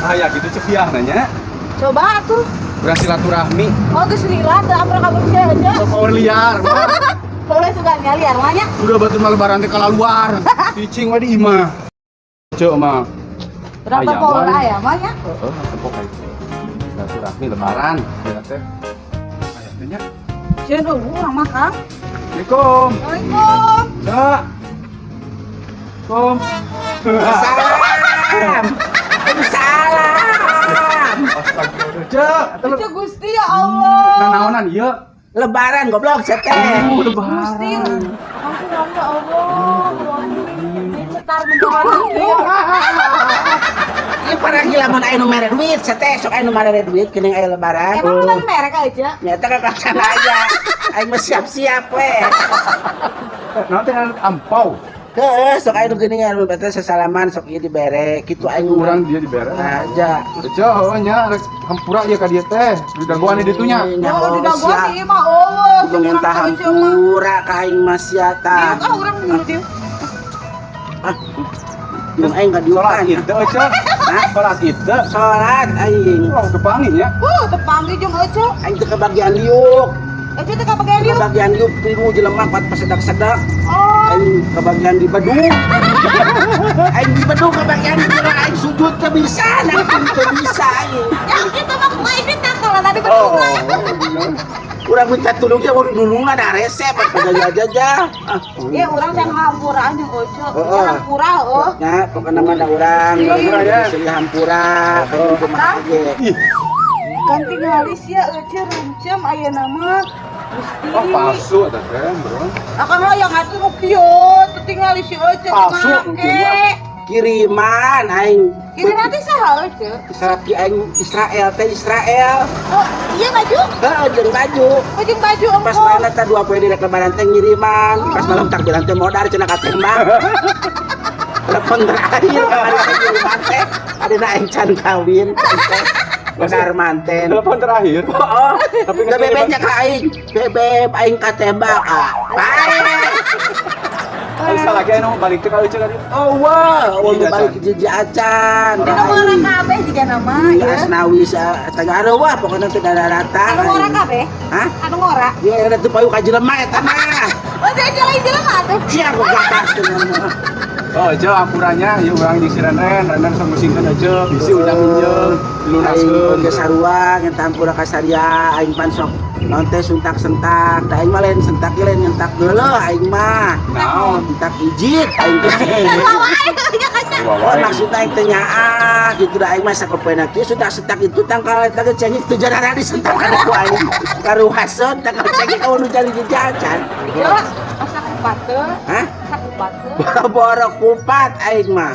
Aya gitu cek biah nanya. Coba atuh. Urang silaturahmi. Oh, geus lila teu ampura kabur sia aja. Sok power liar. Boleh suka nyali arwahnya. Udah batur mah lebaran teh keluar. Cicing we di imah. Cek mah. Berapa Ayam, power mah. ayam mah nya? Heeh, tempo kayak silaturahmi lebaran ya teh. Aya teh nya. Sieun eueuh urang mah, Kang. Assalamualaikum. Assalamualaikum. Cak. Kom. Salam. Salam. Astagfirullah. Cek, atuh Itu Gusti ya Allah. nanaonan ieu? Lebaran goblok sia teh. Oh, Gusti. lebaran. Akang kurang ya Allah. Ini cetar mendoan ieu. Ieu parang gila mun aya nu mere duit sia teh, sok aya nu mere duit geuning aya lebaran. Emang lu merek aja? Nyata ka kacan aya. Aing mah siap-siap we. Naon teh ampau. Heeh, sok aya nu geuning anu teh sesalaman sok ieu dibere kitu aing Urang dia dibere. Aja. Cek, heuh nya rek hampura ieu ka dieu teh. Di dagoan di ditu nya. Oh, di dagoan ieu mah eueuh. Kudu ngenta hampura ka aing mah sia tah. Diuk ah urang dulu diuk. Ah. Jeung aing ka Salat diukan. id teh, Cek. Hah? Salat id teh. Salat aing. Oh, kepanggih nya. Tepanggih jeung Ece. Aing teu kebagian diuk. Ece teh kabagian diuk. Kebagian diuk piru jelema kuat pasedak-sedak. Oh, Aing kebagian di bedung. Aing di bedung kebagian di bedung aing sujud teu bisa, nah teu bisa aing. yang kitu mah kumaha ini tah kalau tadi bedung Oh. lah. Urang minta tulung ge urang nulungan ah resep aja. Ah. Ya urang can hampuraan jeung Ece. Heeh. Hampura heuh. Ya, pokoknya mah da urang Hampura, ya. Seli hampura, kan kumaha ge. Ih, Kan tinggal sia Ece runcem ayeuna mah. Gusti. oh palsu eta teh, bro. Akang hayang atuh nu kieu, teu tingali si Ece Palsu, make. Kiriman aing. Kiri nanti saha Ece? Salaki aing Israel teh Israel. Oh, iya baju? Heeh, jeung baju. Oh, jeung baju Pas engko. mana teh 2 poe direk lebaran teh ngiriman, pas malam takbiran teh modar cenah katembak. Telepon terakhir kemarin teh ngiriman teh, adina aing can kawin. Benar manten. Telepon terakhir. Oh, Tapi tapi bebeknya ka aing, bebek aing katembak. Ah, bae. Aing salah ge anu balik teh ka Ece tadi. Oh, wah, oh, Iya, balik Can. jiji acan. Dina ngora kabeh jiga nama Iya, ya. Asnawi sa Tagaro wah pokoknya teh datang. Anu ngora kabeh? Hah? Anu ngora? Ya ada tuh payu ka jelema eta mah. Oh, dia lain jelema atuh. Sia kok gabah Oh, Ece ampuranya ieu urang jeung si Renen, Renen sok musingkeun Ece, bisi ujang minjem, Aing dilunaskeun. oge sarua ngan hampura ka saria aing pan sok naon teh suntak sentak, da aing mah lain sentak ge lain nyentak geuleuh aing mah. Naon? Sentak ijit aing teh. Wah, Oh, wae. maksudna aing teh nyaah gitu da aing mah sakopoena kieu suntak sentak itu tangkal eta ge cengik teu jarara disentak ku aing. Karuhaseun tangkal cengik eueuh nu jadi jajan. Ece, asa kupat teu? Hah? Asa kupat teu? Borok kupat aing mah.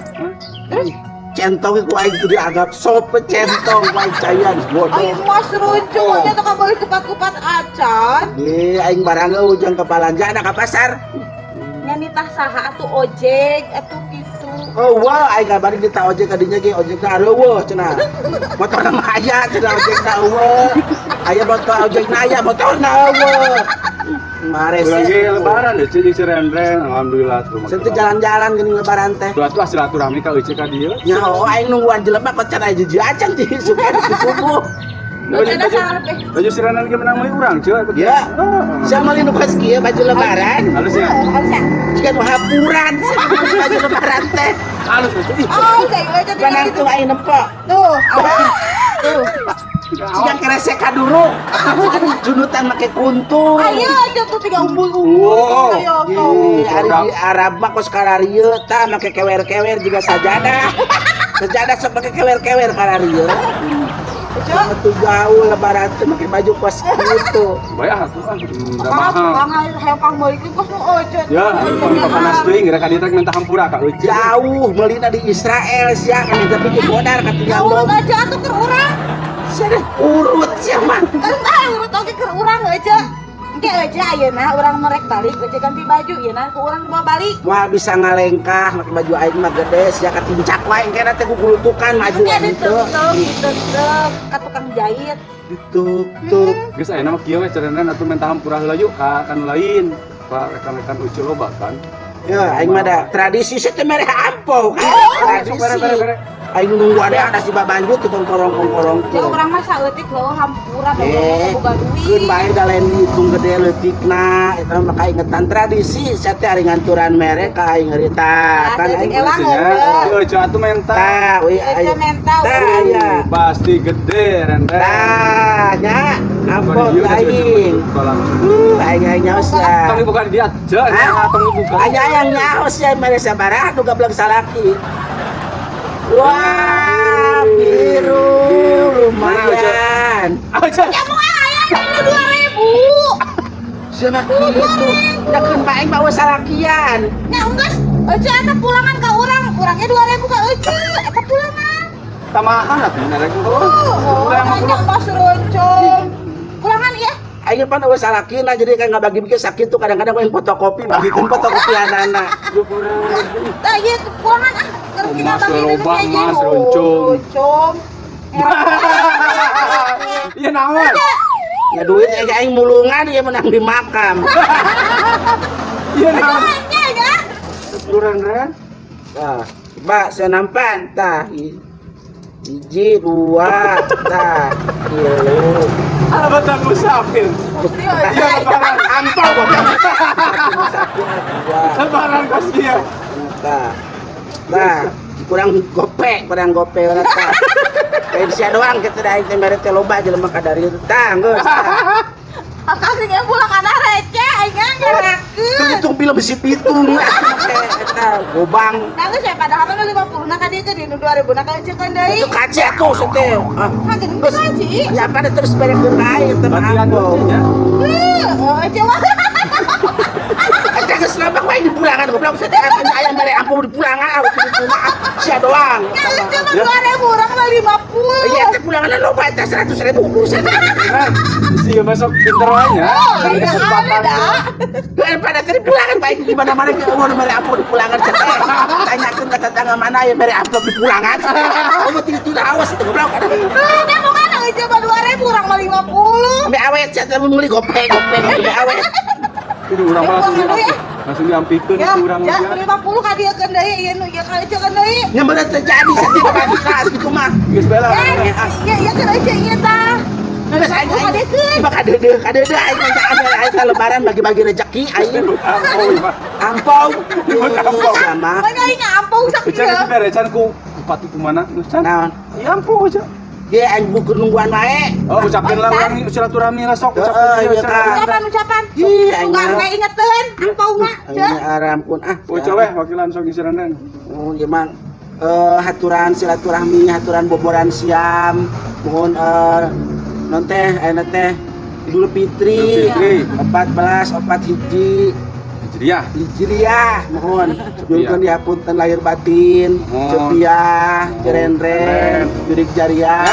Terus Centong ku aing teu dianggap sop centong ku aing cayan bodoh. aing mah seruncung nya teh kabeli kupat-kupat acan. Di aing barang ujang ke balanja ka pasar. Nya nitah saha atuh ojek atuh kitu. Oh wah aing kabari kita ojek kadinya ge ojek na eueuh cenah. Motor mah aya cenah ojek na eueuh. Aya motor ojek na aya motor na eueuh. Mares. Urang ge lebaran Ece jeung si Renren, alhamdulillah tuh. Sente jalan-jalan geuning lebaran teh. Dua tuh silaturahmi ka Ece ka dieu. Nya oh aing nungguan jelema kok can aya jiji acan di suka di subuh. Baju Ece baju, salah teh. baju si Renan ge menang meuli urang, Ceu. Ya. Sia meuli nu kos kieu baju lebaran. Halus ya. Halus ya? Jika nu hapuran sia meuli baju lebaran teh. Halus Ece. Ih, Oh, saya aja Banang tuh aing nempo. Tuh, awas. Tuh. Jika keresek kaduru. Junutan make kuntung. Ayo aja tuh tiga umbul-umbul. Wow. Ayo, tuh. Ih, ari di Arab mah kos kararieu tah make kewer-kewer juga sajadah. Sajadah sok make kewer-kewer kararieu. Cok, Tuh gaul lebaran teh make baju kos gitu. Bae atuh ah, udah Kang, mahal. kang hayang pang meulikeun kos nu ojo. Ya, panas teuing geura ka dieu teh minta hampura ka Ece. Jauh meulina di Israel sia kan tapi di bodar katinggal Urut dom. aja atuh keur urang. Sia deh, urut sia mah. Entah urut oge keur urang aja. Engke aja ayeuna urang merek balik aja ganti baju yeuna ku urang dibawa balik. Moal bisa ngalengkah make baju aing mah gede sia katincak wae engke teh kukulutukan maju Engke aing teu. ditutup, ditutup ka tukang jahit. Ditutup. Geus ayeuna mah kieu we Renren atuh minta hampura heula yuk ka kan lain. Ka rekan-rekan Ucu loba kan. Ya, aing mah da tradisi sia teh mere ampo kan. Sok bere bere Tradisi. bere. Aing nunggu ada si babanjut tuh kongkorong-kongkorong Ya urang mah saeutik heuh hampura da urang Eh, mah boga duit. keun bae da lain dihitung gede leutikna, eta mah kaingetan tradisi sia teh ari nganturan mere ka aing heurita. Kan Saeutik aing ewang Nya, heuh. Euy, atuh menta. Tah, we Euy aing. menta. Tah, aya. Pasti gede Ren. Tah, nya ampun aing. Langsung. Aing aing nyaos ya. Tong dibuka di dia aja, Hah? tong dibuka. Aing aing nyaos ya mere sabaraha nu gablek salaki. Wah, biru lumayan. Aja. Ya mau aya nu 2000. Siapa gitu? Da keun bae mah eueuh salakian. Nya enggeus euy eta pulangan ka urang, urangnya 2000 ka euy eta pulangan. Tamahan atuh merek. Oh, Urang mah banyak mas roncong. Pulangan ya. Aing pan eueuh salakina jadi kan ngabagi-bagi sakit tuh kadang-kadang aing fotokopi bagikeun fotokopianana. Tah ieu pulangan ah. Keur kita Emas, bagi loba, emas, roncong. Roncong. Iya naon? Ya duit aing aing mulungan ieu menang di makam. Iya naon? Ya ya. Lu Ren Ren. Tah, coba saya nampan tah. Hiji, dua, tah, tilu. Alamat musafir. Iya lebaran. Ampau goblok. Satu, dua, Lebaran kos dia. tah. Nah, kurang gope urang tah. Kayak sia doang kita da aing teh mere teh loba jelema kadari tah geus. Tah. Akang sing pulangan receh aing ngerakeun. Hitung film si pitung eta gobang. Nah geus ya padahal mah 50 na ka dieu teh di nu 2000 na ka euceun deui. Itu kaci atuh teh. Ah, Hah geuning geus. kaci. Ya pada terus berekeun ka aing teh mah Bagian ampo. nya. Heuh, euceun mah. Eta geus loba wae di pulangan goblok teh ayam mere ampo di pulangan aku kudu maaf sia doang. Ya euceun mah 2000 urang mah 50. Iya teh pulangan loba eta 100.000 urusan. Ren, sih masuk pinter wae nya. Oh, Cari iya kesempatan. ada. Daripada tadi pulangan baik di mana-mana ke umur mere ampo di pulangan teh. Tanyakeun ka tetangga mana ya mere amplop di pulangan. Oh itu awas itu goblok. Nah, mau kan euceun mah 2000 urang mah 50. Ambe awet sia teh meuli gope gope ambe awet. Kudu urang mah langsung Ya, diampikeun. Langsung diampikeun Ya, ku urang ya, mah. 50 ka dieu keun deui ieu nu ieu ka euceun deui. Nya bener terjadi sakitu mah gitu mah. Geus bae lah. Eh, iya iya kan euceun ieu tah. Geus aing Ka dieu keun. Coba kadeudeung kadeudeung aing minta ambil aing ka lebaran bagi-bagi rezeki aing. Ampau ieu mah. Ampau. Ampau. Sama. Banyak aing ngampung Ecan sakieu. geus bere can ku bupati kumana geus can. Naon? Iya ampau aja. Ge aing buku nungguan wae. Oh, ucapkeun lah urang silaturahmi lah sok ucapkeun. Heeh, iya, Kak. Ucapan ucapan. Ih, aing Enggak mah. kayak ingetin ampauna. Aing arampun ah. Ucap weh wakilan sok disirenan. Oh, ieu mah haturan silaturahmi, haturan boboran siam. Mohon non teh ayeuna teh Idul Fitri. Idul Fitri. 14 4 hiji Hijriah. Hijriah mohon nyuhunkeun dihapunten lahir batin Mohon. Cepiah Cerenren Jurik Jariah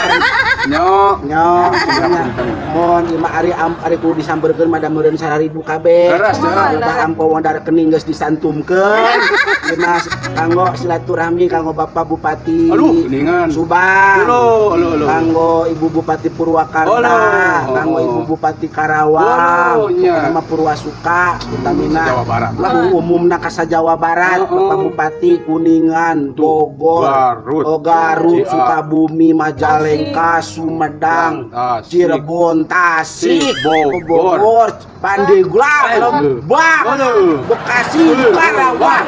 Nyo. nyo nya. Mohon ieu mah ari ari kudu disamberkeun mah da meureun 1.000 kabeh. Leres, leres. Loba ampo wong rekening geus disantumkeun. Ieu mah kanggo silaturahmi kanggo Bapak Bupati Aduh, geuningan. Subang. Aduh, aduh, aduh. Kanggo Ibu Bupati Purwakarta, Aduh. kanggo Ibu Bupati Karawang, Aduh, nya. pokokna mah Purwasuka, utamina Jawa Barat. Lah umumna ka Jawa Barat, Oh, oh. Bapak Bupati Kuningan, Bogor, Garut. oh, Garut, Ciak. Sukabumi, Majalengka, Sumedang, Tasik. Cirebon, Tasik, Bogor. Bogor, Pandeglang, Aduh. Lebak, Aduh. Bekasi, Aduh. Karawang,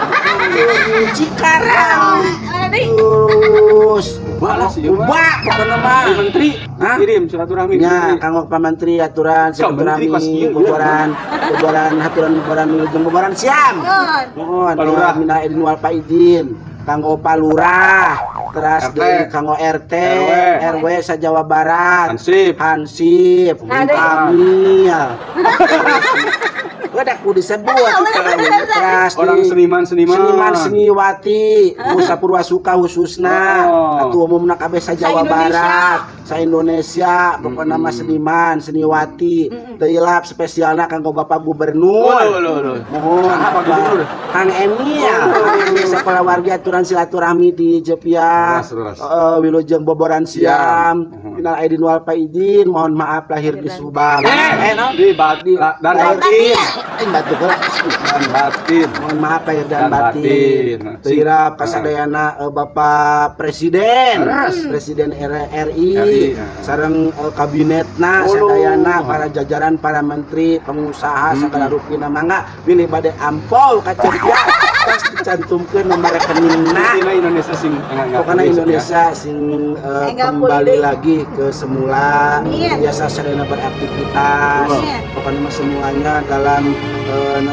Cikarang, Deui. terus Ubah lah sih, ieu mah. Ubah pokokna mah. Dari Menteri Hah? kirim silaturahmi. Ya, Menteri. kanggo Pak Menteri aturan Kang Menteri silaturahmi, pas ieu, boboran, boboran aturan boboran wilujeng boboran siam. Mohon. Mohon Pak Lurah. minal aidin wal faizin. Kanggo Pak Lurah, teras RT. deui kanggo RT, RW. RW sa Jawa Barat. Hansip. Hansip, Nah, deui. Kamil. Udah kudu disebut. Teras Orang deui. seniman-seniman. Seniman seniwati, Musa Purwasuka khususna, Oh. atau umumna kabeh sa Jawa Sa-Indonesia. Barat, sa Indonesia, pokokna mah seniman, seniwati. Teu ilap spesialna kanggo Bapak Gubernur. Aduh, aduh, aduh. Mohon Saha Pak Gubernur? Kang Emil, Kang Emil sekolah warga aturan silaturahmi di Jepia, Leres, leres. Wilujeng Boboran Siam, Siam. Minal aidin wal faizin, mohon maaf lahir di Subang. Eh, no? di bat Di- dan lahir batin. Aing batuk heula. Dan batin. Mohon maaf lahir dan Dan batin. batin. Teu hilap kasadayana Bapak Presiden, Presiden RI, RI, ya. sareng kabinetna Ulu. sadayana para jajaran, para menteri, pengusaha segala rupina, mangga bilih bade ampau ka Ceuk Pia tos dicantumkeun nomor rekeningna. Intina Indonesia sing enggak. Pokoknya Indonesia sing Enggak kembali pulih. Lagi ke semula, Amin. biasa sarana beraktivitas. Amin. Pokoknya mah semuanya dalam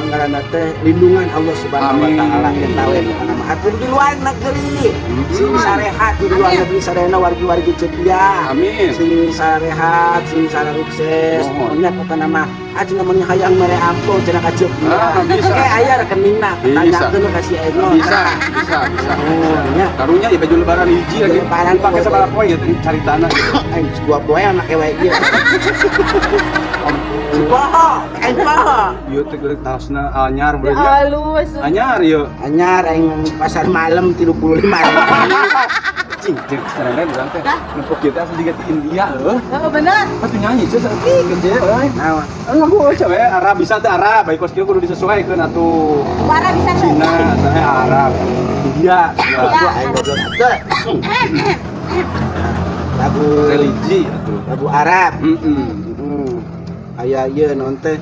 ngaranna teh lindungan Allah Subhanahu wa Amin. taala, eta we pokona mah. Atur di luar negeri sing sarehat, di luar Amin. negeri sadayana wargi-wargi Ceuk Pia Amin. sing sarehat, sing sarukses. Mohon. Pokoknya pokona mah cenah mun hayang mere ampo cenah ka Ceuk Pia. Ah, bisa. Eh, aya rekeningna, Bisa. tanyakeun ka si Eno. Bisa, bisa, bisa. Oh, nya. Karunya ya baju lebaran hiji lagi. Lebaran Pakai sabaraha poe ya cari tanah gitu. Aing dua poe make wae ieu. Si poho, aing poho. Ieu teh geureuk tasna anyar Ya bener nya. halus. Anyar ieu. Anyar aing pasar malam 35. Cing, cing, sekarang urang teh. Hah? Nempok kita asa jiga ti India heuh. Oh, bener. Atuh nyanyi sih saeutik gede euy. Naon? Lagu euy we Arab bisa teh Arab, baik kos kieu kudu disesuaikeun atuh. Warna bisa teh. Cina, saya Arab, India, ya. Ya. Aing goblok atuh. Lagu Religi atuh. Lagu Arab. Heeh. Aya ieu naon teh?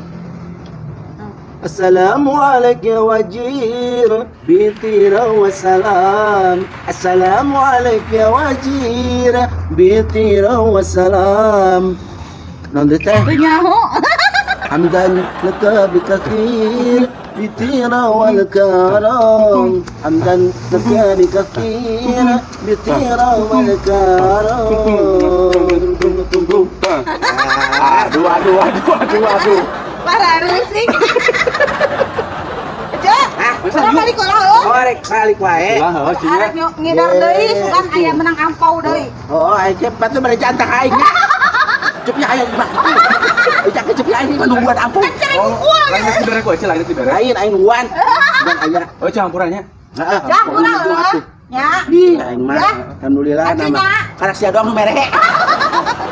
Assalamualaikum ya wajir bitira wassalam. Assalamualaikum ya wajir bitira wassalam. Naon teh? Teu nyaho. حمدا لك بكثير بطيرة والكرم، حمدا لك بكثير بطيرة والكرم. Aduh, aduh, aduh, aduh, aduh. Parah rusing. Cek, Masa urang yuk? balik ulah euy. Korek balik wae. Lah, heuh cing. Arek ngidar deui sugan aya menang ampau deui. Oh, aing cepat tuh balik jantang aing. Cepnya aya di mah. Ijak cepnya aing mah nungguan ampun. Oh, lain teh dibere ku aja, lain teh dibere. Lain aing nungguan. Dan aya. Oh, campurannya. Heeh. Jang urang euy. Nya. Ih, aing mah Ya. alhamdulillah Acunya. nama. Karena sia doang nu mere.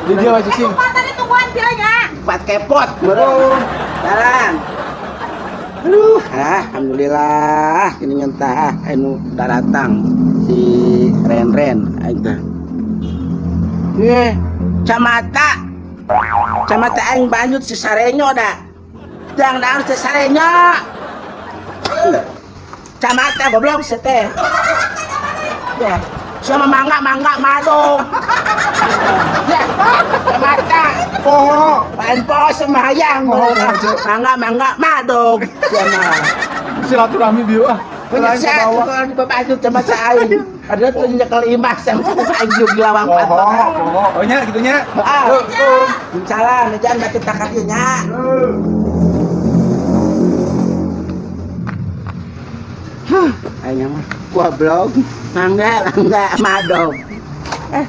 Di dia wae cicing. Kupat tadi tungguan pira nya. Empat kepot, bro. Jalan. Aduh, alhamdulillah ini nyentah anu daratang si Ren-Ren aing teh. Eh, camata. Camata aing banyut si Sarenyo da. Dang dang si Sarenyo. Camata goblok si teh. Ya, sama mangga mangga madong. Ya, camata. Poho, lain poho sembahyang. Mangga mangga madog. Sama. Silaturahmi bieu ah. Punya saya kalau di bapak itu sama aing. Padahal tuh nyekel imah sama aing juga lawang Poho, patok. poho. Oh nya gitu nya. Ah, salah, jangan batu takat nya. Huh, aing mah goblok. Mangga, mangga, madog. Eh.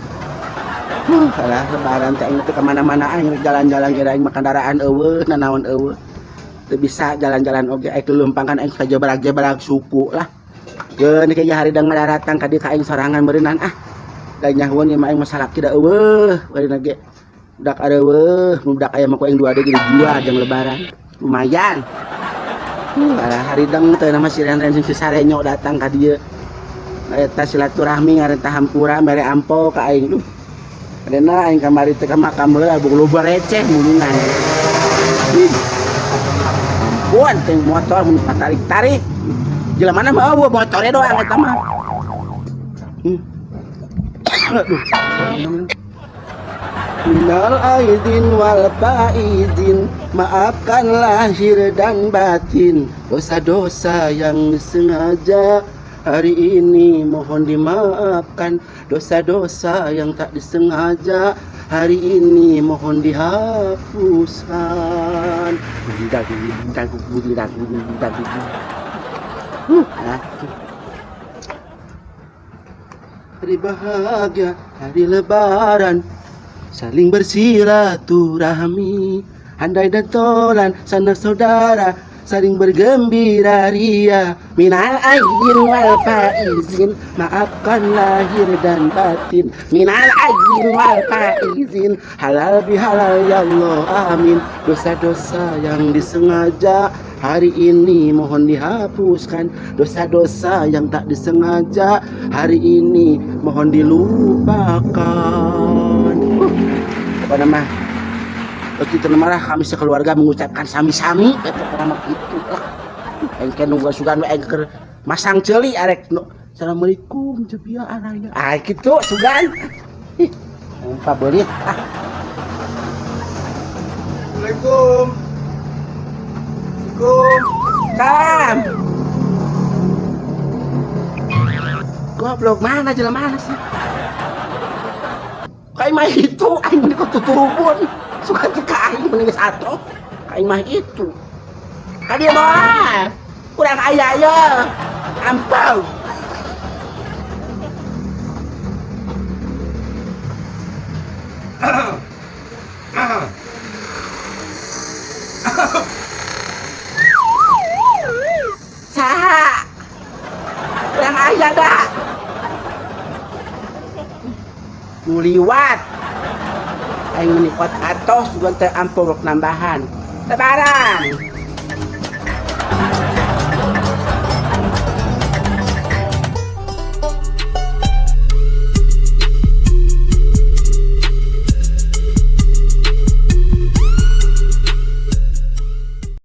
Huh, alah lebaran teh aing teh kemana-mana aing rek jalan-jalan kira aing mah kendaraan eueuh, nanaon eueuh. Teu bisa jalan-jalan oge aing leumpangkan aing ka jebrag-jebrag suku lah. Geun kayak hari dang ngadatang ka dieu ka aing sorangan beureunan ah. Da nyahueun ieu mah aing masalah kida eueuh, beureunna ge. Budak areueuh, budak aya mah ku aing dua deui dijual jang lebaran. Lumayan. Alah hari dang teh nama si Ren-Ren jeung si Sarenyo datang ka dieu. Eta silaturahmi ngarentah hampura mere ampo ka aing. Duh. Adena aing kamari teh ka makam heula bung loba receh mulungan. Ih. Ampun teh motor mun patarik-tarik. Jelema mana mah eueuh motornya doang eta mah. Aduh. Minal aidin wal faizin, maafkan lahir dan batin, dosa-dosa yang disengaja hari ini mohon dimaafkan, dosa-dosa yang tak disengaja hari ini mohon dihapuskan. Huh, hari bahagia, hari lebaran, saling bersilaturahmi, handai dan tolan, sanak saudara, saling bergembira ria. Minal aidin wal faizin, maafkan lahir dan batin. Minal aidin wal faizin, halal bihalal ya Allah amin. Dosa-dosa yang disengaja Hari ini mohon dihapuskan dosa-dosa yang tak disengaja. Hari ini mohon dilupakan. Apa nama? Begitu marah kami sekeluarga mengucapkan sami-sami. Eta nama gitu lah. Engke nunggu sugan we engke masang ceuli arek nu. Assalamualaikum jebia araya. Ah gitu sugan. Ih, pabeulit ah. Assalamualaikum. Assalamualaikum. Salam. Goblok mana jalan mana sih? Kayak mah itu aing meni tuturubun. Suka teh ka aing meni geus atoh. Kayak mah itu. Ka dieu mah. Kurang aya ye. Ampau. Saha? Kurang aya da. Nu liwat. Aing meni kot atoh sugan teh ampuruk nambahan. Lebaran.